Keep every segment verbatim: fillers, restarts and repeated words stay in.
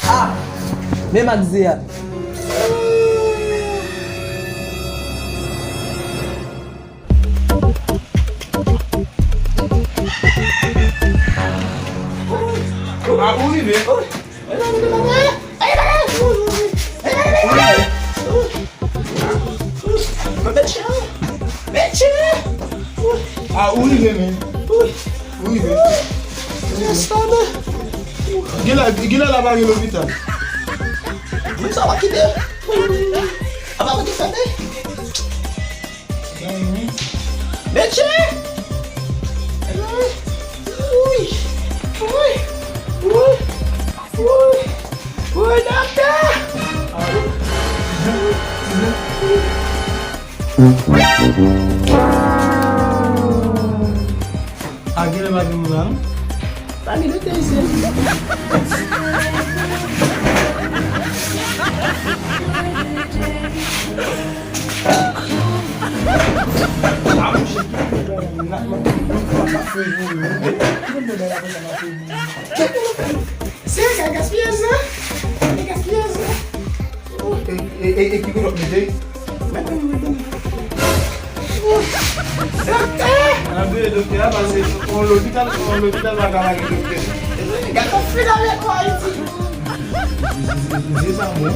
Ah! Men Max Zéa. Ah, ou rive. Ah, ou rive, men. Ou rive. Gen la, gen la, la pa gen lopital. Moun sa va kite. A pa mete fèmen. Metye! Wi! Wi! Wi! Wi! Wi, doktè! A, genlè pa gen moun la, non? Pa gen doktè isi. Se ka gaspiyaj sa? Se gaspiyaj sa? E, e, e, e ki kote w mete? Mete m, mete m. Doktè! Ann ap veye doktè a, paske yon lopital, yon lopital pa ka pa gen doktè. Gade yon fil avèk ou Ayiti. Mesye sa bon.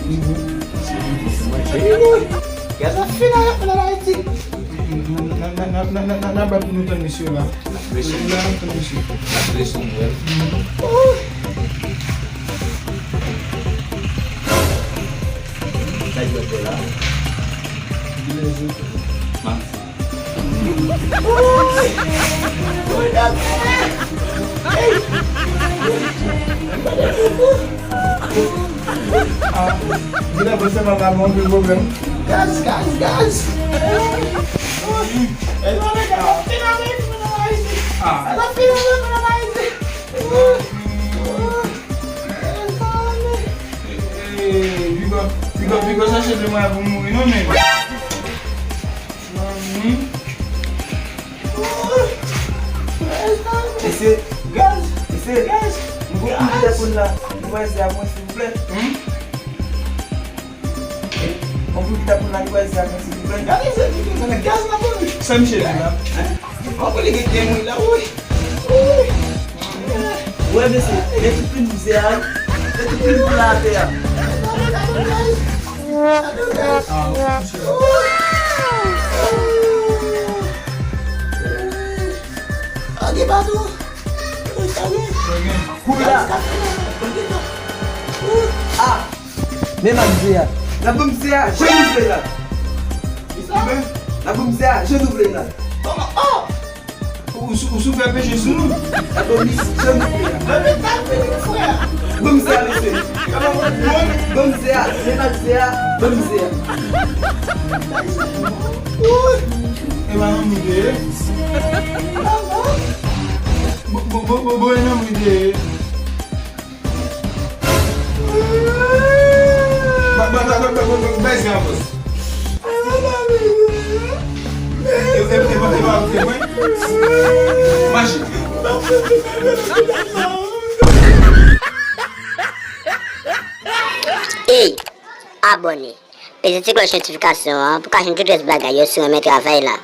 Li bon. Gade yon fil avèk ou nan Ayiti. N a, n a, n a, n a, n a, n a, n a, n a bat pou nou tann mesye la. N ap prese. N ap tann mesye. N ap prese, wi. Sa ki ap fè la? Mèsi. Woy! Woy, doktè! Ey! Gade koukou! Ah, gade, bon, se pa la, bon, anpil pwoblèm. Gaz, gaz, gaz! Ey, non, men, gaz ap fini avèk nou nan Ayiti. Ah. Gaz ap fini avèk nou nan Ayiti. Eh, eh, Vigo, Vigo, Vigo, chache de mwen pou mouri, non, men. Manmi. Mesye, gaz, mesye, gaz. Nou gon kout telefòn la. Nou wè se a mwen, silvouplè. Hmm? Yon kout telefòn la, nou wè se a mwen, silvouplè. Gade se ki gen nan gaz nan pou li. Sa misye di la? Hein? Yon kout li gen mouri la, wi. Wi. Wè, mesye, men tout pil mizè a, men tout pil pil atè a. Ah, ok. Kouri la. Ah. Men Max Zéa. N ap ban m Zéa, jan nou vle la. N ap ban m Zéa, jan nou vle la. Ou, ou, ou sou fè peche sou nou. Ban m Zéa, mesye. Ban m Zéa, men Max Zéa, ban m Zéa. E pa nan mou de ye. Bon, bon, bon, bon, bon, e nan mou de ye. Ba, ba, ba, ba, ba, ba, ba, bay Zéa fòs. E, e, e, e, e, e, mache. Ey, abòne. Peze ti klòch notifikasyon an pou ka jwenn tout rès bagay yo si w renmen travay la.